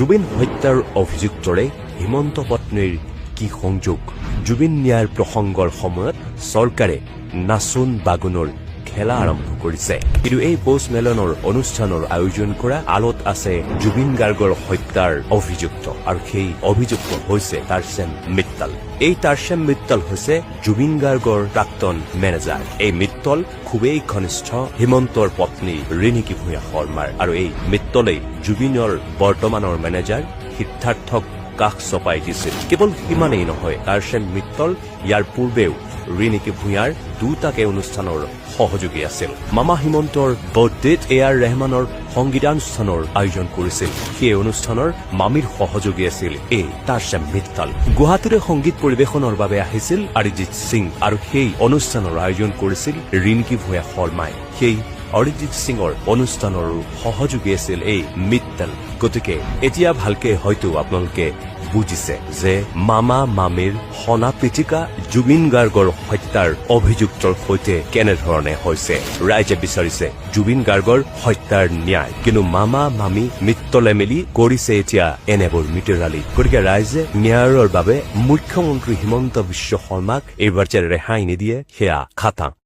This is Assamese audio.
জুবিন হত্যাৰ অভিযুক্তৰে হিমন্ত পত্নীৰ কি সংযোগ? জুবিন ন্যায়ৰ প্ৰসংগৰ সময়ত চৰকাৰে নাচোন বাগোনৰ খেলা আৰম্ভ কৰিছে। কিন্তু এই পোষ্ট মেলনৰ অনুষ্ঠানৰ আয়োজন কৰা আঁৰত আছে জুবিন গাৰ্গৰ হত্যাৰ অভিযুক্ত আৰু সেই অভিযুক্ত হৈছে তাৰচেম মিত্তাল। এই তাৰচেম মিত্তাল হৈছে জুবিন গাৰ্গৰ প্ৰাক্তন মেনেজাৰ। এই মিত্তল খুবেই ঘনিষ্ঠ হিমন্তৰ পত্নী ৰিণিকী ভূঞা শৰ্মাৰ আৰু এই মিত্তলেই জুবিনৰ বৰ্তমানৰ মেনেজাৰ সিদ্ধাৰ্থক কাষ চপাই দিছিল। কেৱল সিমানেই নহয়, তাৰচেম মিত্তল ইয়াৰ পূৰ্বেও ৰিণিকী ভূঞাৰ দুটাকে অনুষ্ঠানৰ সহযোগী আছিল। মামা হিমন্তৰ বাৰ্থডেত এ আৰ ৰেহমানৰ সংগীতানুষ্ঠানৰ আয়োজন কৰিছিল। সেই অনুষ্ঠানৰ মামীৰ সহযোগী আছিল এই তাৰচেম মিত্তাল। গুৱাহাটীৰে সংগীত পৰিৱেশনৰ বাবে আহিছিল অৰিজিত সিং আৰু সেই অনুষ্ঠানৰ আয়োজন কৰিছিল ৰিণিকী ভূঞা শৰ্মাই। সেই অৰিজিত সিঙৰ অনুষ্ঠানৰো সহযোগী আছিল এই মিত্তল। গতিকে এতিয়া ভালকে হয়তো আপোনালোকে বুজিছে যে মামা মামীৰ সনা পিটিকা জুবিন গাৰ্গৰ হত্যাৰ অভিযুক্তৰ সৈতে কেনেধৰণে হৈছে। ৰাইজে বিচাৰিছে জুবিন গাৰ্গৰ হত্যাৰ ন্যায়, কিন্তু মামা মামী মিত্তলে মিলি কৰিছে এতিয়া এনেবোৰ মিতিৰালি। গতিকে ৰাইজে ন্যায়ৰ বাবে মুখ্যমন্ত্ৰী হিমন্ত বিশ্ব শৰ্মাক এইবাৰ যে ৰেহাই নিদিয়ে, সেয়া খাটাং।